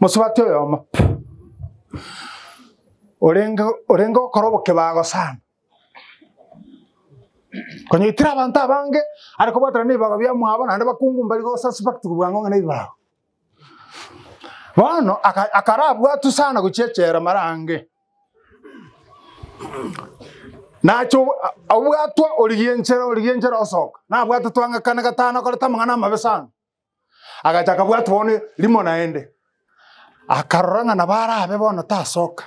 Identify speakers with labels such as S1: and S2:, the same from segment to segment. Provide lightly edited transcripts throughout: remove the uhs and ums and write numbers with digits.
S1: Mosubati oyomo orenge orenge gokora obokebago sana, konya oitire abanto abange, are kobwatana na ebibago bia mwabo naende bakungu mbari gosuspect bwango ng'a na ebibago. Bono aka akarabwatwa sana gochia echela mara ange. Nacha obwatwa origia enchera origia enchera osoka, nabwatetwe ang'e kane gatano akorete amang'ana amabe sana. Agacha akabwatwa bono rimo naende, akarora ng'a nabo arabe bono tasoka.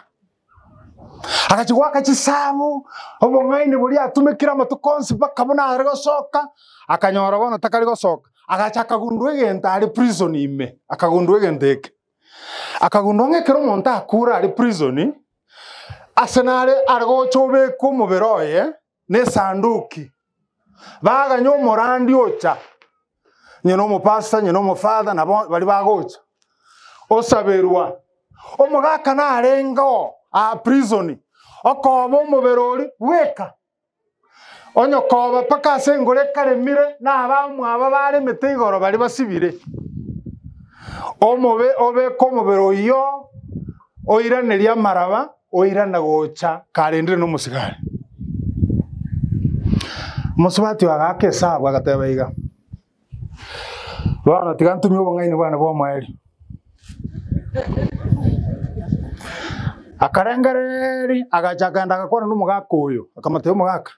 S1: Agachia goaka chisabu, obong'aini boria atumekire amatuko onsi mpaka buna are gosoka, akanyora bono takari gosoka. Agacha akagundua egento are prison ime, akagundua egento eke. Akagundua ng'a ekero omonto akure are prison, ase nare are gocha obekwe omobere oye, na esanduki, baganya omorandi ocha, onye na omopastor, onye na omofather, nabo baria bagocha, osaberwa. Omogaka narenge oo aa prison, okoba omobere oria bweka, onye koba mpaka ase engoro ekaremire, na abamwabo baremete igoro baria basibire, omobe obeke omobere oyio, oiranerie amaraba, oirana gocha karendire nomosigari. Omosubati oyo agaaka esabu agateba iga, Bono tiga ntumie obong'aini bwane bw'omoerio. Akarengereria, agacha akagenda agakwana nomogaka oyo, akamotebia omogaka,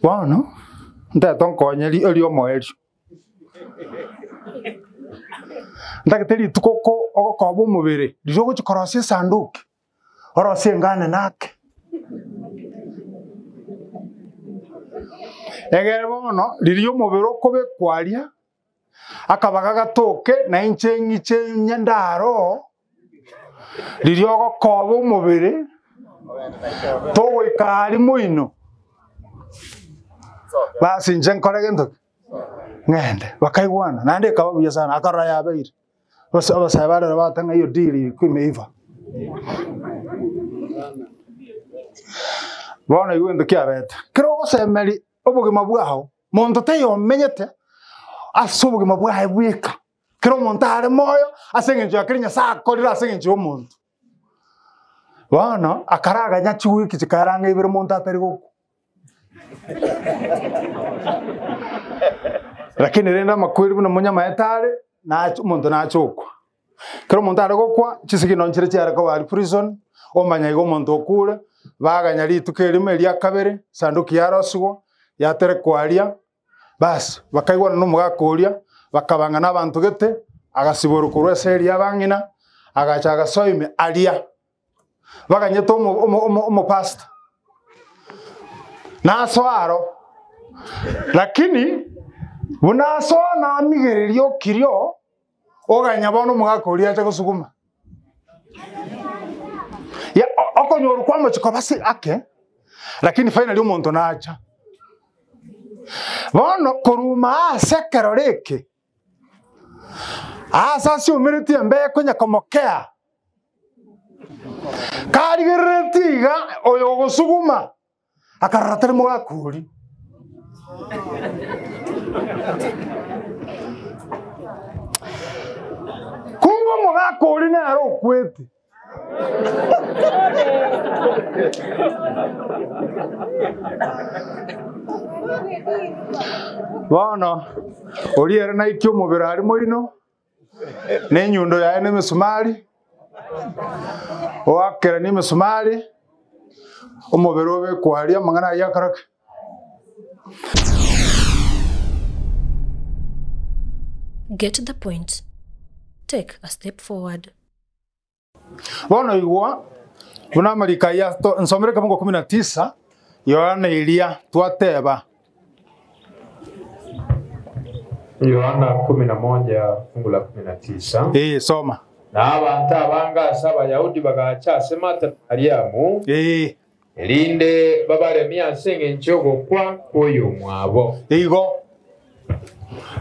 S1: bono ntagete onkonye ri eriomoerio. Ntagete rituko oko ogokoba omobere, riria ogochia korosia esanduki, orosie engane nake. Egere bono, riria omobere okobekwa aria, akabaga gatoke, na inche ng'iche onye ndaro, riria ogokoba omobere, togoika aria moino, basi inche nkore gento ki? Ng'ende. Bakaigwana, naende ekaba buya sana, akarora yabeire. Ase abasae barero bagoteba ng'a eyo deal ilikuwa imeiva. Bono igo egento kiabete, kera ogosemeria obogima bwao, monto taiyo omenyete ase obogima bwaye bweka, kera omonto are moyo ase eng'encho ya keria Nyasae akorire ase eng'encho ya omonto. Bono akaraganya chiwiki chikara ang'e ibere monto atari gokwa. Lakini rende amakweri buna monyamaete are, nache omonto nache okwa. Ekero omonto are gokwa, chisigino nchire chiare koba aria prison, omanya iga omonto okure, baganya rituko erimo eria kabere, sanduki yarosigwa, yaterekwa aria, bas, bakaigwana na omogaka oria, bakabang'a na abanto gete, agasiborwa korwa ase eria abang'ina, agacha agasoa ime aria. Baganyete omo- omo- omo- omopastor, nasoa aro, lakini buna asoa namigereria okirio, oganya bono omogaka oria ache gosuguma. Ya o- okonyorwa kwa omochie koba ase ake, lakini finally omonto nacha. Bono korwa ase ekerore eke, aase asiomeretie embeo ekonya komokea, Karigereretie iga oyo ogosuguma, akarora tari mogaka oria. Kumbe omogaka oria nere okwete. Bono, oria ere naikie omobere aria moino, na enyundo yaye nemesumari, oakeranie emesumari, omobere obekwe aria amang'ana ayio akore ki?
S2: Get the point. Take a step forward.
S1: Bono igwa buna amariko ayio ato nsomere ekemungo kumi na tisa, Yohana eria twateba.
S3: Yohana kumi na moja fungu la kumi na tisa.
S1: Ee, soma.
S3: Na abanto abange ase Abayahudi bagacha ase Martha na Mariamu,
S1: Ee,
S3: erinde babaremie ase engencho y'ogokwa kw'oyomwabo.
S1: Igo,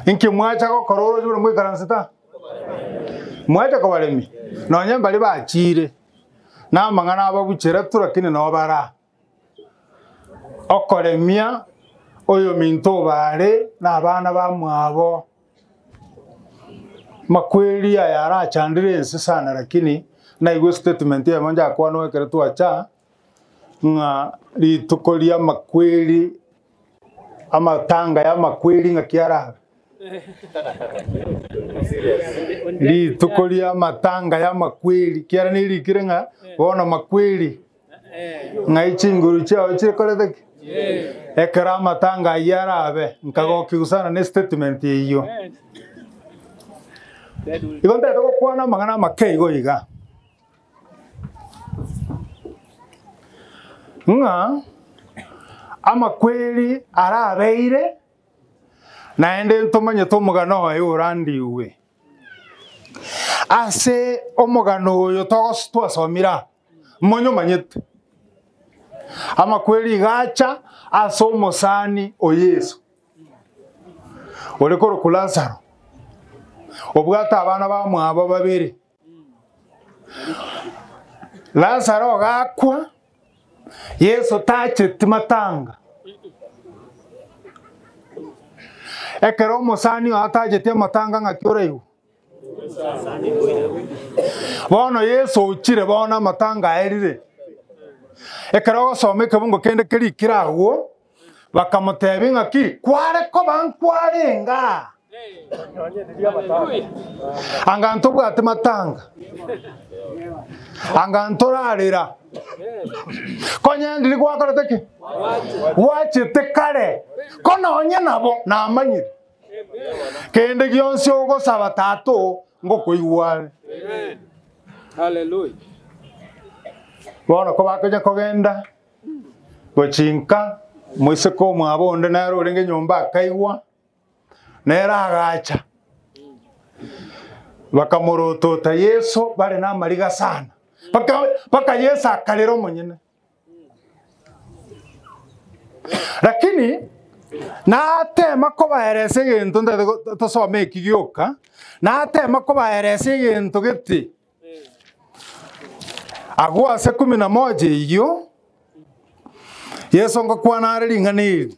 S1: inki mwacha gokora oroche buna moikaransete aa? Mwacha kobaremia? Nonya mbaria bachiire, na amang'ana ababucheretwe, lakini nao bare aa. Okoremia oyominto obaare nabana bamwabo. Makweri aya arachandire ense sana lakini naigwe statement eyemo njakwanwa ekero twacha ng'a rituko ria amakweri amatanga ya amakweri ng'aki arabe. Rituko ria amatanga ya amakweri kiara nerikire ng'a bono makweri ng'ai chinguru chiao chikorete ki? Ekero amatanga ayio arabe, nkagokigwa sana ne statement eyio. Igo ntagete gokwana amang'ana amake igo iga, ng'a amakweri arabeire, naende ntomanyete omogano oye orandiwe. Ase omogano oyo togos twasomire aa, monyomanyete, amakweri iga acha ase omosani o Yeso, ore korokwa Lazaro, obwate abana bamwabo babere. Lazaro ogakwa, Yeso tacheti matanga. Ekero omosani oye atacheti amatanga ng'aki oraigwe? Bono Yeso ochire bono amatanga aerire. Ekero ogosoma ekebungo kende kerikire agwo, Bakamotebia ng'aki, Kware koba nkwarenge aa? Anga ntobwate matanga, anga ntorarera. Konya ndiri gwakorete ki? Gwachete kare, ko nonye nabo namanyire. Kende gionsi ogosaba Tata oo, ngokoigwa are. Bono kobakonya kogenda, Gochinka, moiseke omwabo onde nere orenge nyomba akaigwa, nere agacha. Bakamorotota Yeso bare namariga sana, mpaka mpaka Yeso akarera omonyene. Lakini natema kobaeresa egento ntagete go tosome eki gioka, natema kobaeresa egento gete. Agwo ase kumi na moja eyio, Yeso ngokwana are ring'ana eri,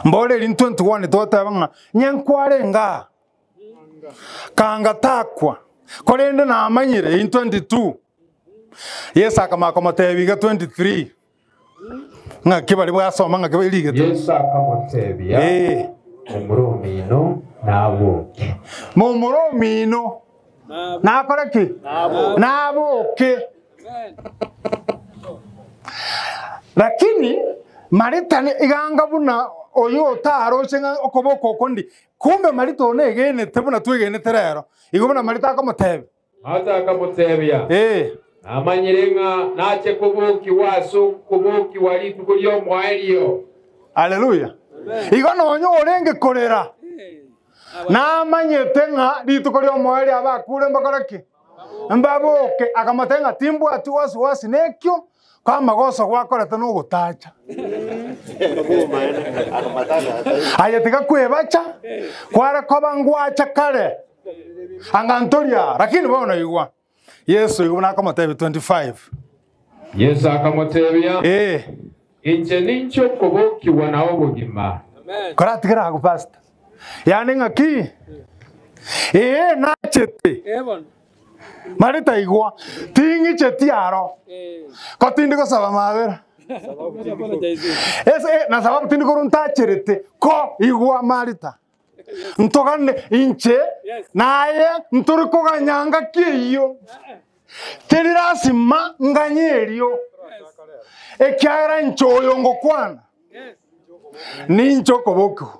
S1: mbore eri 21 twateba ng'a nyenkwarenge aa, kanga takwa, korende namanyire in 22. Yeso akamanya komotebia iga 23, ng'aki baria bwasoma ng'aki erigete.
S3: Yeso akamotebia,
S1: Ee.
S3: Momura omino naboke.
S1: Momura omino nakore ki? Naboke. Lakini Marita ne- iganga buna oyo otaroche ng'a okoboko oko ndi, kumbe Marita oyo negenete buna twegenete rero. Igo buna Marita akomotebia.
S3: Martha akamotebia,
S1: Ee.
S3: Namanyire ng'a nache kobokigwa ase okobokigwa rituko ri'omoerio.
S1: Haleluya! Igo nonya orenge korera, namanyete ng'a rituko ri'omoerio abakure mbakore ki? Mbaboke. Akamotebia ng'a timbwati wasi-wasi nekio, ko amagoso gwakorete nogotacha. Aye tiga kwebacha, kware koba ngwacha kare. Anga ntoria, lakini bono igwa. Yeso igo buna akomotebia 25.
S3: Yeso akamotebia,
S1: Ee.
S3: Inche ninche okobokigwa na obogima.
S1: Koratigere agwo pastor. Yaani ng'aki? Ee nachete. Marita igwa, ting'icheti aro. Ko tindi gosaba mabera. Ese na sababu tindi korwa ntacherete. Ko igwa Marita. Ntogane inche naye ntori koganya ngaki eyio, teri lasima nganye erio, ekiagera inche oyo ngokwana ninche okobokigwa.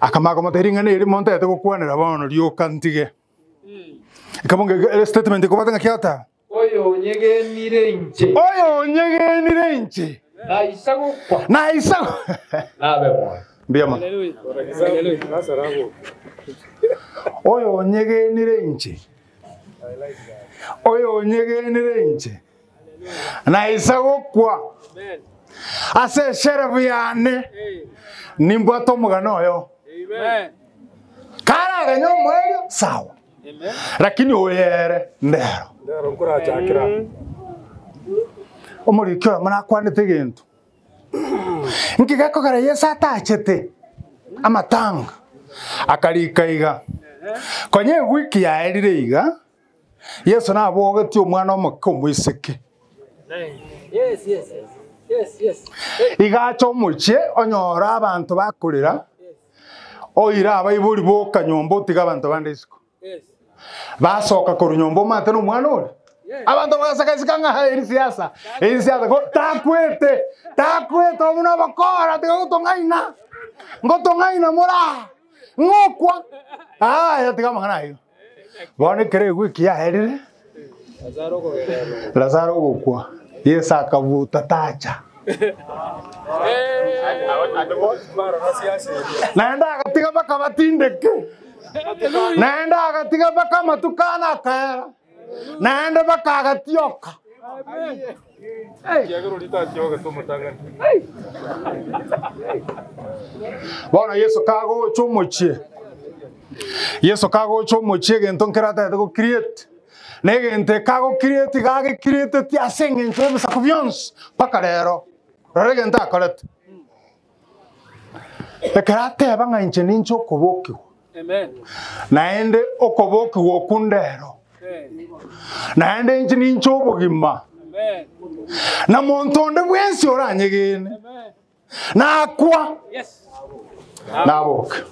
S1: Akamanya komotebia ring'ana eri montagete gokwanera bono rioka ntige. Ekabongo eke statement ekobwate ng'aki agoteba.
S3: Oyo onyegenire inche.
S1: Oyo onyegenire inche.
S3: Naisa gokwa.
S1: Naisa
S3: Nabe moyo.
S1: Mbuya mono. Oyo onyegenire inche. Oyo onyegenire inche. Naisa gokwa. Ase esherefu yane nimbwate omogano oyo. Karaganye omoerio sawa. Lakini oyo ere ndero. Omoriki oyomo nakwanete egento, Nki gekogera Yeso atachete amatanga? Akarika iga, Konya ewiki yaerire iga, Yeso nabogetie omwana omoke omoiseke. Iga acha omochie onyore abanto bakorera, oira abaibori boka nyomba otiga abanto bande isiko. Basoka korwa nyomba omanyete na omwana oria. Abanto bagaseka isiko ng'a eri siasa, eri siasa ko takwete, takwete obwo na obokora tiga gotong'aina, ngotong'aina more aa, ng'okwa, aya tiga amang'ana ayio. Bono ekero ewiki yaerire, Lazaro ogokwa, Yeso akabuta tacha. Naende agatiga mpaka batindeke, naende agatiga mpaka amatuko ane akaera, naende mpaka agatioka. Bono Yeso kagocha omochie, Yeso kagocha omochie egento nkere atagete go create, na egento eke ago create iga age createti ase eng'encho y'ebisaku bionsi mpaka rero. Rora egento akorete. Ekero ateba ng'a inche ninche okobokigwa, naende okobokigwa okwo ndero, naende inche ninche obogima, na monto onde bwensi oranyegene, nakwa, naboke.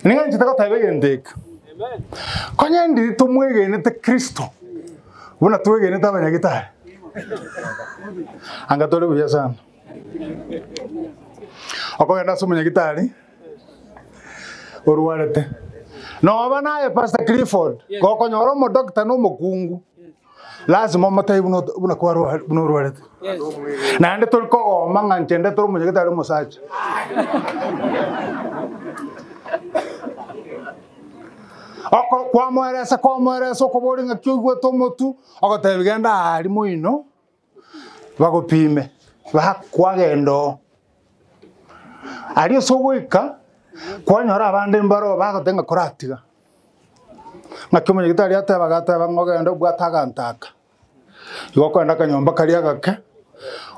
S1: Nigo inche togoteba egento eke, konya ndiri tomwegenete Kristo buna twegenete abanyagitari, anga tore buya sana. Okogenda ase omonyagitari orwarete, noba naye Pastor Clifford, gokonyora omodoctor na omokungu, Lasima omotebi buna ot- buna kwarwa buna orwarete. Naende tori kogoma ng'a inche ndetere omonyagitari omosacha. Oko kwamoeresa kwamoeresa okoboria ng'aki oigwete omotu, ogotebi genda aaria moino, bagopime, bakwagenda oo. Aria ase ogoika, kwanyora abande mbaro bagoteba ng'a koratiga. Naki omonyagitari ateba agateba ng'a ogende obwate aganto aka. Igo okogenda akanyomba karia agake,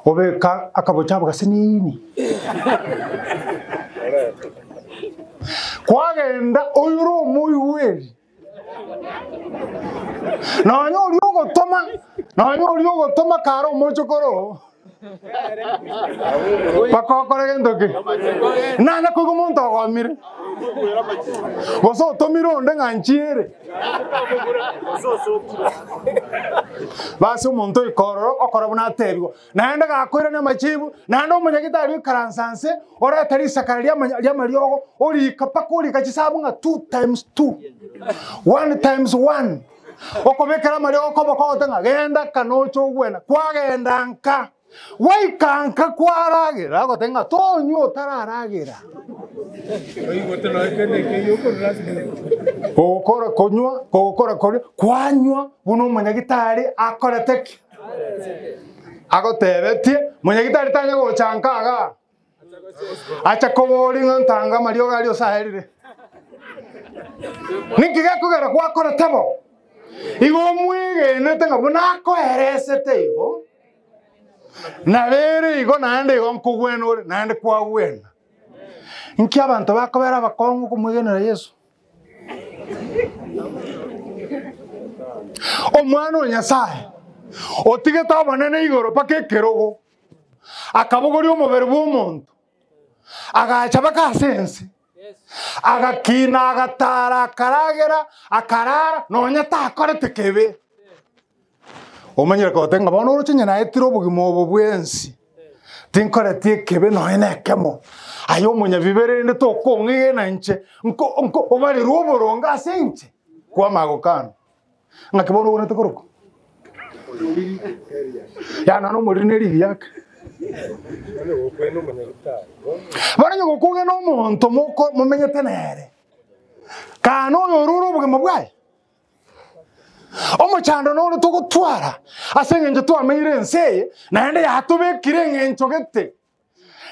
S1: obeke akabochafu gasinini. Kwagenda oire omoigweri, nonya oria ogotoma, nonya oria ogotoma kare omochokoro oo. Mpaka okore gento ki? Nanya koigwa omonto ogomire, gose otomire onde ng'a nchiere. Basi omonto oika ororo okora buna atebigwa, naende gakoirania amachibu, naende omonyagitari oikaransa nse, orete risakara ri'amanya ri'amariogo, orika mpaka orika chisabu ng'a two times two, one times one. Okobekera amariogo okoboko ogote ng'a genda kana oche ogwena, kwagenda nka, gwaika nka kwaragera, ogote ng'a tonywa otararagera. Gokora konywa, gokora koria, kwanywa buna omonyagitari akorete ki? Agotebetie, monyagitari tanya gocha nka igaa. Acha koboria ng'a ntanga amariogo aria osaerire. Ninki gekogera gwakorete bo? Igo omwegenete ng'a buna akoeresete igo, nabo ere igo naende igo nkogwena ore, naende kwagwena. Inki abanto bakobera abakong'u komwegenera Yeso? Omwana o Nyasae, otigete obonene igoro mpaka ekerogo, Akabogoria omobere bw'omonto, agacha mpaka ase ense, agakina, agatara, akaragera, akarara, nonya takorete kebe. Omanyire kogoteba ng'a bono oroche onye naetire obogima obo bwensi, tinkoreti ekebe nonya na ekemo, aye omonyabibe rende tokong'egena inche, nko nko obarerwe oboronge ase inche, kwamanya gokana. Ng'aki bono ogwenerete korokwa? Yaani nonye omoriri ne rigiya ake. Bono onye gokogena omonto moko momenyete nere, kana oyo orure obogima bwaye, omochando noro togotwara ase eng'encho twamenyire ense eye, naende yatobekire eng'encho gete.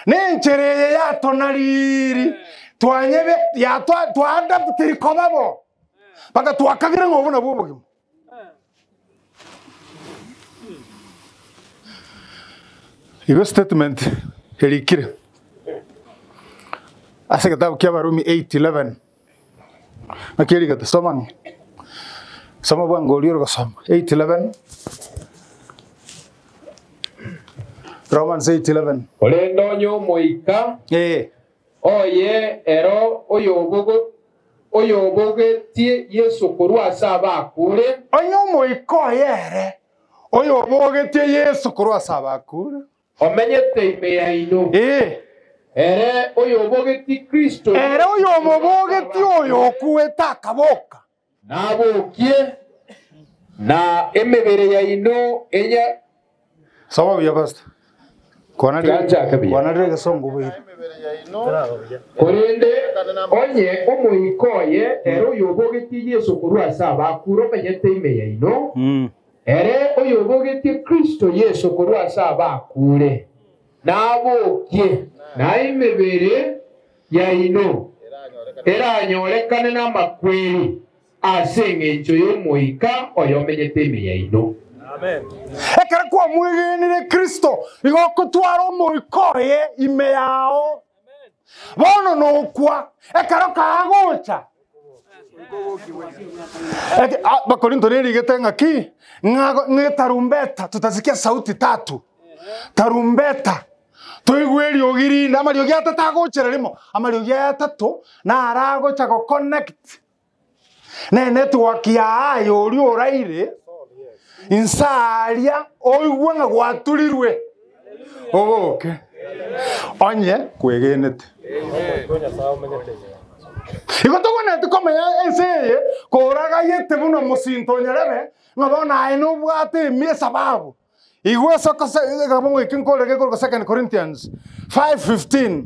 S1: Nenchera eye yatonariri, twanyebe yatwa twaadaptiri koba bo, mpaka twakagire ng'a obo nabwo obogima. Igo statement erikire. Ase egetabu kia Abarumi 8:11 naki erigete, soma ng'e. Soma bwango oria ore gosoma 8:11 Romans 8:11.
S3: Korende onye omoika
S1: Ee.
S3: oye ero oyobogo oyobogetie Yeso korwa ase abakure.
S1: Onye omoika oye ere oyobogetie Yeso korwa ase abakure.
S3: Omenyete ime yaino.
S1: Ee.
S3: Ere oyobogetie Kristo.
S1: Ere oyomobogetie oyokuete akaboka.
S3: Nabokie, na emebere yaino enya.
S1: Soma buya pastor. Kwana
S3: Tiga nchake buya.
S1: Kwana rire egesongo boire.
S3: Korende onye Omoika oye ere oyobogetie Yeso korwa ase abakure omenyete ime yaino, Ere oyobogetie Kristo Yeso korwa ase abakure, nabokie, na emebere yaino eranyorekane namakweri ase engencho y'Omoika oyomenyete ime yaino.
S1: Ekero kwamwegenire Kristo, igo okotwara Omoika oye ime yao. Bono nokwa, ekero kagocha. Eke- a- Bakorinto nerigete ng'aki? Ng'a ng'a etarumbeta, tutasikia sauti tatu, tarumbeta, toigwe eriogi rinde, amariogi atato agochera rimo, amariogi aya atato, naro agocha goconnect na enetwork ya aye oria oraire, inse aria oigwe ng'a gwaturirwe, oboke, onye kwegenete. Igo togwenereti komenya ense eye koragayete buna omosinto o nyarebe, ng'a bono aye nobwate emi esababu. Igwe ase okose egekabongo eke nkore gekorokwa Second Corinthians 5:15,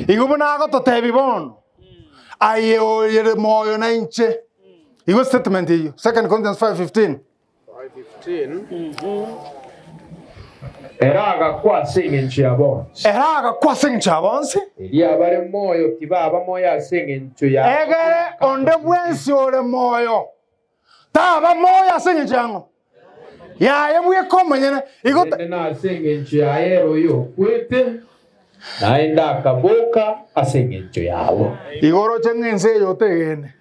S1: igo buna agototebia bono, aye oyere moyo na inche. Igwe statement eyio, Second Corinthians 5:15.
S3: Ere agakwa ase engencho ya bonsi.
S1: Ere agakwa ase engencho ya bonsi.
S3: Erio abare moyo tibaba moyo ase engencho yabo.
S1: Egere onde bwensi ore moyo taba moyo ase engencho ya ng'o? Yaye bweka omonyene. Igo
S3: Korende nase engencho yaye ere oyokwete, naende akaboka ase engencho yabo.
S1: Igo oroche ng'a ense eye otegene.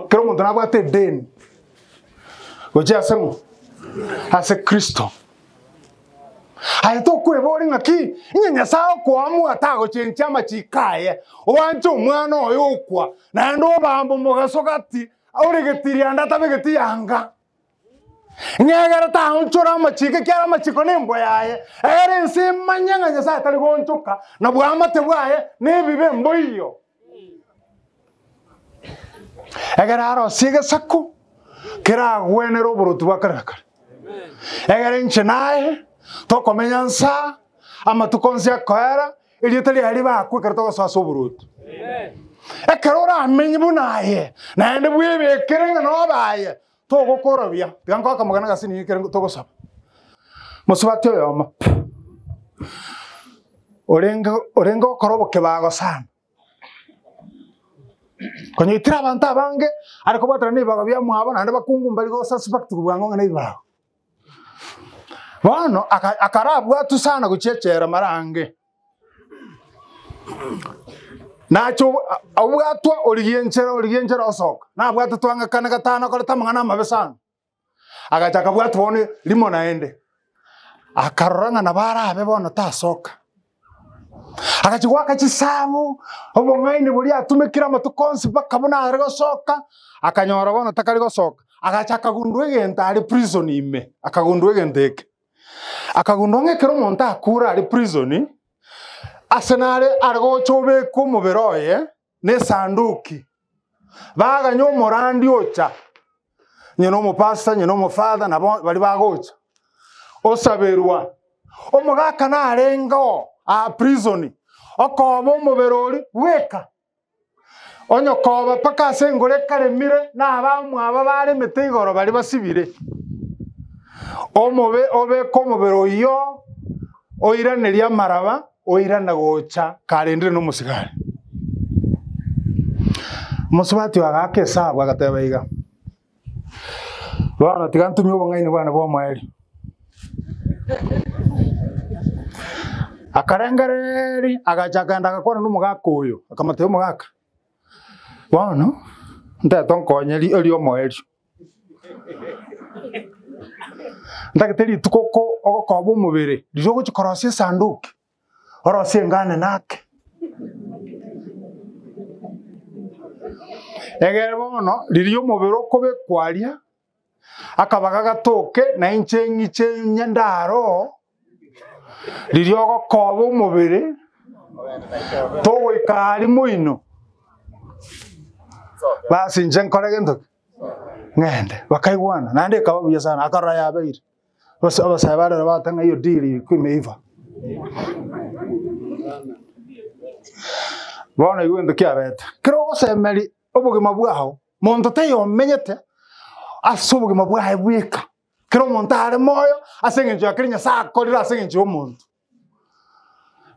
S1: Kera omonto nabwate edeni gochia ase ng'o? Ase Kristo. Aye tokweboria ng'aki, inye Nyasae okoamua tagochenchia amachiko aye, oanche omwana oye okwa, naende obambe omogaso gati, ore getirianda atabegeti yanga. Ng'egere taonchora amachiko, ekiagera amachiko nembwa yaye, egere ense emanye ng'a Nyasae tari goonchoka, na bwamate bwaye nebibe mboiyo. Egere arosie egesaku keragwenere oboroti bwa kare na kare. Egere inche naye tokomenya nsa amatuko onsi akoera, erieta riaye ribakwe ekero togosoa ase oboroti. Ekero oramenye buna aye, naende bwebekere ng'a nobe aye, togokora buya. Tiga nkoe akamogano gase nigo ekere togosaba. Mosubati oyomo orenge orenge gokora obokebago sana. Konya oitire abanto abange, are kobwatana na ebibago bia mwabo naende bakungu mbari gosuspect bwango ng'a nebibago. Bono aka akarabwatwa sana gochia echela mara ange. Nacha obwatwa origia enchera origia enchera osoka, nabwatetwe ang'e kane gatano akorete amang'ana amabe sana. Agacha akabwatwa bono rimo naende, akarora ng'a nabo arabe bono tasoka. Agachia goaka chisabu, obong'aini boria atumekire amatuko onsi mpaka buna are gosoka, akanyora bono takari gosoka. Agacha akagundua egento are prison ime, akagundua egento eke. Akagundua ng'a ekero omonto akure are prison, ase nare are gocha obekwe omobere oye, na esanduki, baganya omorandi ocha, onye na omopastor, onye na omofather, nabo baria bagocha, osaberwa. Omogaka narenge oo aa prison, okoba omobere oria bweka, onye koba mpaka ase engoro ekaremire, na abamwabo baremete igoro baria basibire, omobe obeke omobere oyio, oiranerie amaraba, oirana gocha karendire nomosigari. Omosubati oyo agaaka esabu agateba iga, Bono tiga ntumie obong'aini bwane bw'omoerio. Akarengereria, agacha akagenda agakwana nomogaka oyo, akamotebia omogaka, bono ntagete onkonye ri erio omoerio. Ntagete rituko oko ogokoba omobere, riria ogochia korosia esanduki, orosie engane nake. Egere bono, riria omobere okobekwa aria, akabaga gatoke, na inche ng'iche onye ndaro, riria ogokoba omobere, togoika aria moino, basi inche nkore gento ki? Ng'ende. Bakaigwana, naende ekaba buya sana, akarora yabeire. Ase abasae barero bagoteba ng'a eyo deal ilikuwa imeiva. Bono igo egento kiabete, kera ogosemeria obogima bwao, monto taiyo omenyete ase obogima bwaye bweka, kera omonto are moyo ase eng'encho ya keria Nyasae akorire ase eng'encho ya omonto.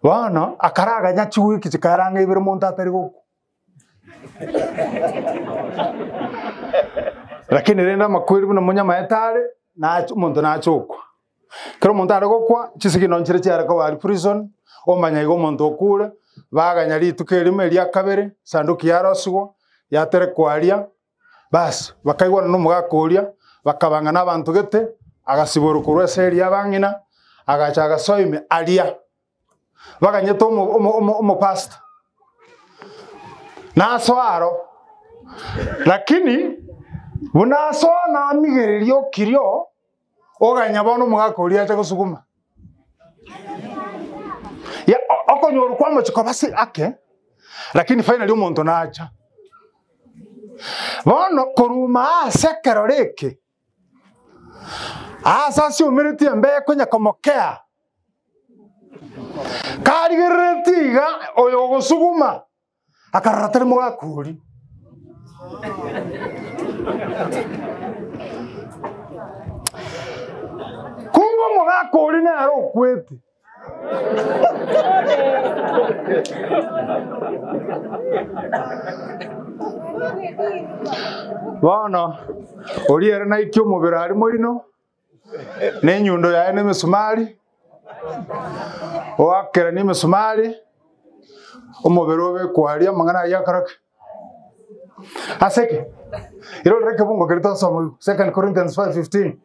S1: Bono akaraganya chiwiki chikara ang'e ibere monto atari gokwa. Lakini rende amakweri buna monyamaete are, nache omonto nache okwa. Ekero omonto are gokwa, chisigino nchire chiare koba aria prison, omanya iga omonto okure, baganya rituko erimo eria kabere, sanduki yarosigwa, yaterekwa aria, bas, bakaigwana na omogaka oria, bakabang'a na abanto gete, agasiborwa korwa ase eria abang'ina, agacha agasoa ime aria. Baganyete omo omo omo omopastor, nasoa aro, lakini buna asoa namigereria okirio, oganya bono omogaka oria ache gosuguma. Ya o- okonyorwa kwa omochie koba ase ake, lakini finally omonto nacha. Bono korwa ase ekerore eke, Aase asiomeretie embeyo konya komokea, karigereretie iga oyo ogosuguma, akarora tari mogaka oria. Kumbe omogaka oria nere okwete. Bono, oria ere naikie omobere aria moino, na enyundo yaye na emesumari, oakeranie emesumari, omobere obekwe aria amang'ana ayio akore ki? Ase ki? Irorere ekebungo keria twasoma igoro, Second Corinthians 5:15.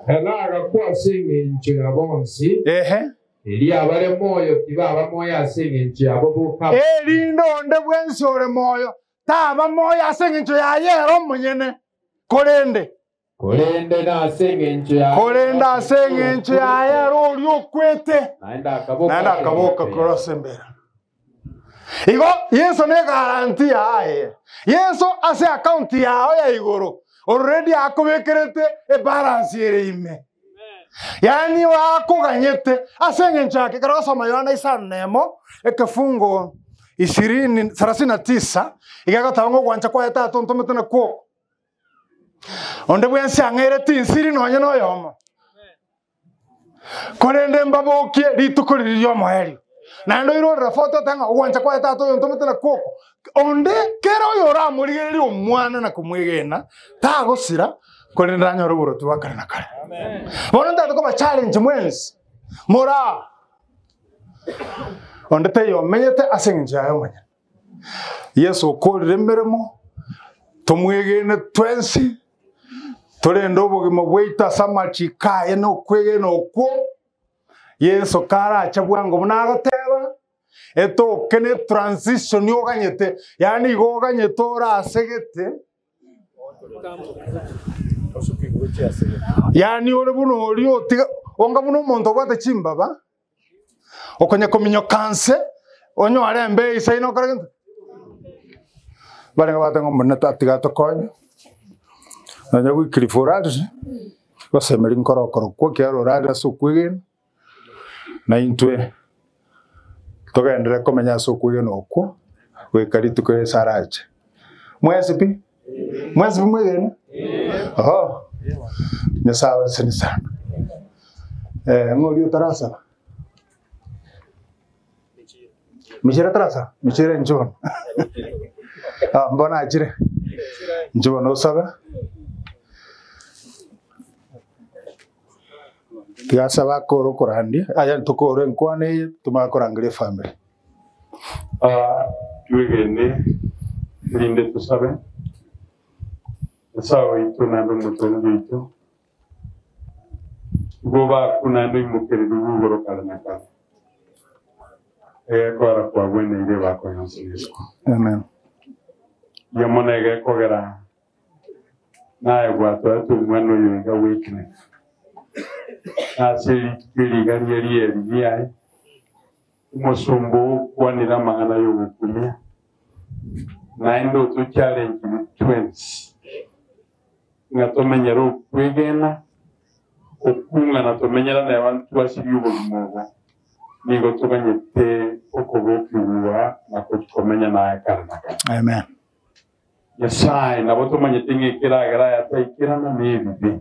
S3: Ere agakwa ase engencho ya bonsi,
S1: Ehe.
S3: erio abare moyo tibaba moyo ase engencho yabo boka.
S1: Erinde onde bwensi ore moyo taba moyo ase engencho yaye ere omonyene, korende
S3: Korende nase engencho yaye
S1: Korende ase engencho yaye ere oria okwete,
S3: naende akaboka
S1: naende akaboka korwa ase embera. Igo Yeso ne guarantee yaye. Yeso ase account yao ya igoro already akobekerete ebalance ere ime. Yaani akoganyete ase engencho yake. Ekero ogosoma Yohana isano na emo ekefungo ishirini thelathini na tisa, iga egoteba ng'a ogwancha kwaye Tata ontomete nakwo oko. Onde bwensi ang'eire tinsiri nonye noyomo, korende mbabokie rituko riria ri'omoerio. Naende oirorere foto ote ng'a ogwancha kwaye Tata oyo ontomete nakwo oko. Onde kera oyo oramorigererie Omwana na komwegena, tagosira, korende nanyore oboroti bwa kare na kare. Bono ntagete koba challenge mwensi, more aa, onde taiyo omenyete ase eng'encho yaye omonyene. Yeso okorire emeremo, tomwegene twensi, torende obogima bwaito ase amachiko aye na okwegena okwo, Yeso karache bwango buna agoteba, etoke ne transition oganyete, yaani igo oganyete ore ase gete, yaani ore buna oria otiga onga buna omonto obwate chimbaba, Okonya kominyoka nse, onyore embe eisaine okore gento ki? Barenge bagoteba ng'a Omonene tatiga atokonye, nonya goikera orarire, gosemeria nkore okorokwa ekiagera orarire ase okwegena, na intwe togenderere komenya ase okwegena okwo, goika rituko Yeso arache. Mwensi pi? Mwensi pi mwegene? Oho, Nyasae abasesenie sana. Ng'a oria otarasaba? Michere otarasaba? Michere inche bono. Ah, mbono achire. Inche bono osabe. Tiga asabe akore okorandia, aya tokore enkwana eye, tomanye korangeria efamiri.
S4: Aa, twegene, erinde tosabe. Nyasae oito naende Omotongi oito, igo obakwe naende oimokererigwe igoro kare na kare. Egekogera kwagweneire bakoyonsi Yeso.
S1: Amen.
S4: Mbuya mono egekogera naye gwatoete omwana oyo iga Wycliffe. Ase rituko eri iga rie rieri riaye, omosomba oo okwanire amang'ana y'ogokumia, naende otochalenjire twensi ng'a tomenyere okwegena, okung'ana tomenyerane abanto twasirie obogima obo, nigo toganyete okobokigwa na gochia komenya naye kare na kare.
S1: Amen.
S4: Nyasae, nabo tomanyete ng'a ekeragera aya taikerana nebibe,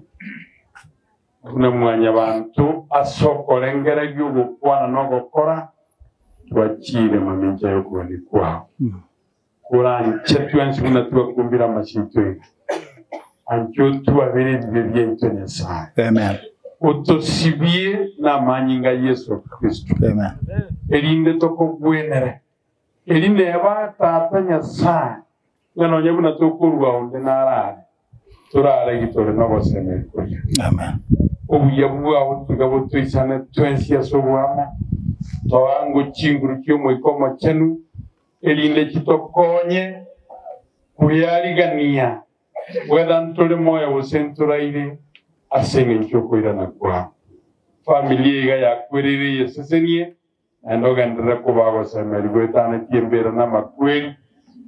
S4: buna mwanyabanto ase okorengereria ogokwana na ogokora, twachiire mamincha y'okogania kwao. Koranche twensi buna twakumbire amasio aito iga, anche otwabere ebibe biaito, Nyasae.
S1: Amen.
S4: Otosibie namanyinga a Yeso Kristo,
S1: Amen.
S4: erinde tokogwenere. Eri neba Tata Nyasae, ng'a nonya buna tokorua onde narare, torare gitore nogosemeria koria.
S1: Amen.
S4: Obuya bwao tiga botoisane twensi ase oboamo, toangwe chinguru chi'Omoika Omochenu, erinde chitokonye kwearigania, whether ntore moyo gose ntoraire, ase engencho y'okoirana kwao. Family iga yakwereire eyesesenie, naende ogenderere koba ogosemeria goetanetie embeera na amakweri,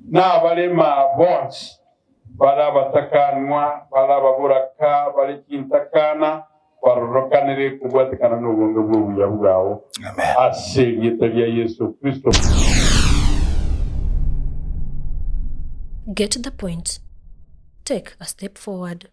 S4: na abarema bonsi, bare abatakanwa, bare ababoraka, bare chintakana, barorokanere kobwatekana nobonge bw'obuya bwao, ase erieta ria Yeso Kristo.
S2: Get the point. Take a step forward.